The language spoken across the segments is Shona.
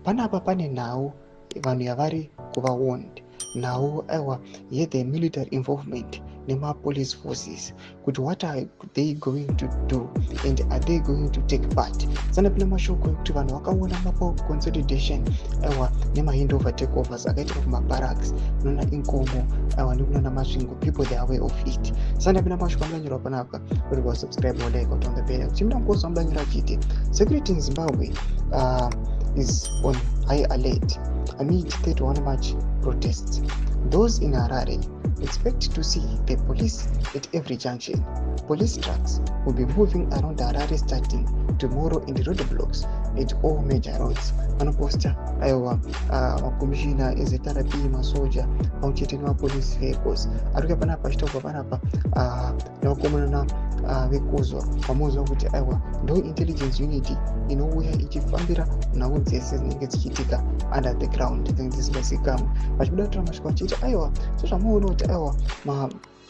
Panapa pane nhau vanhu yavari kuva warned nhau, aiwa, yethe military involvement nemapolice forces, kuti what are they going to do and are they going to take part? Sanapinda mashoko ekuti vanhu vakaona maconsolidation, aiwa, nemahandover takeovers akaitika kumabarracks kunana Inkomo, aiwa, nekunana Masvingo. People, they are aware of it. Sanapinda mashoko amudanyorwa panapa kuti wasubscribe, walike, on the bell. Chimida mukosi wamudanyora achiti security in Zimbabwe is on high alert amid 31 March protests. Those in Harare expect to see the police at every junction. Police trucks will be moving around Harare starting tomorrow in the roadblocks at all major roads. Vanoposta, aiwa, makomishina eZRP, masoja pamwe chete nemapolice vehicles ari kuya panapa achitaurwa panapa nevakomana vekuzwa vamuziva kuti, aiwa, ndo intelligence unit inouya ichifambira nhau dzese dzinenge dzichiitika under the ground, dzinenge dzisingazikamwe. Vachibuda kutora mashoko vachiti, aiwa, sezvamuona kuti, aiwa,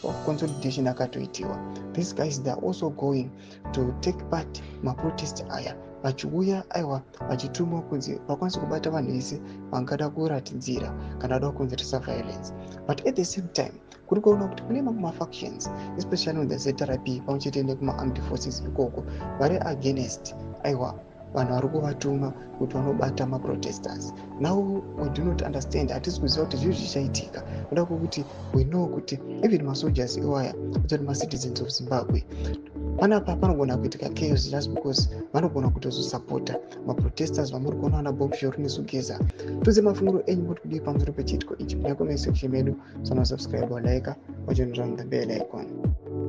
maconsolidation akatoitiwa, these guys, they are also going to take part maprotest aya, vachiuya, aiwa, vachitumwa kunzi vakwanise kubata vanhu vese vangada kuratidzira kana vada kukonzeresa violence. But at the same time kuri kuona kuti kune mamwe mafactions, especially on the ZRP pamwe chete nekuma-armed forces ikoko, vari against, aiwa, vanhu vari kuvatuma kuti vanobata maprotesters. Now we do not understand, hatisi kuziva kuti zvii zvichaitika, noda kwokuti we know kuti even masoldiers iwaya atori macitizens of Zimbabwe. Panapa panogona kuitika chaos just because vanogona kutozosapota maprotesters vamuri kuona vana Bombshell neSugeza. Tudze mafungiro enyu, muri kudii pamusoro pechiitiko ichi? Muna comment section medu. Sanosubscribe, walike, wajoin the bell icon.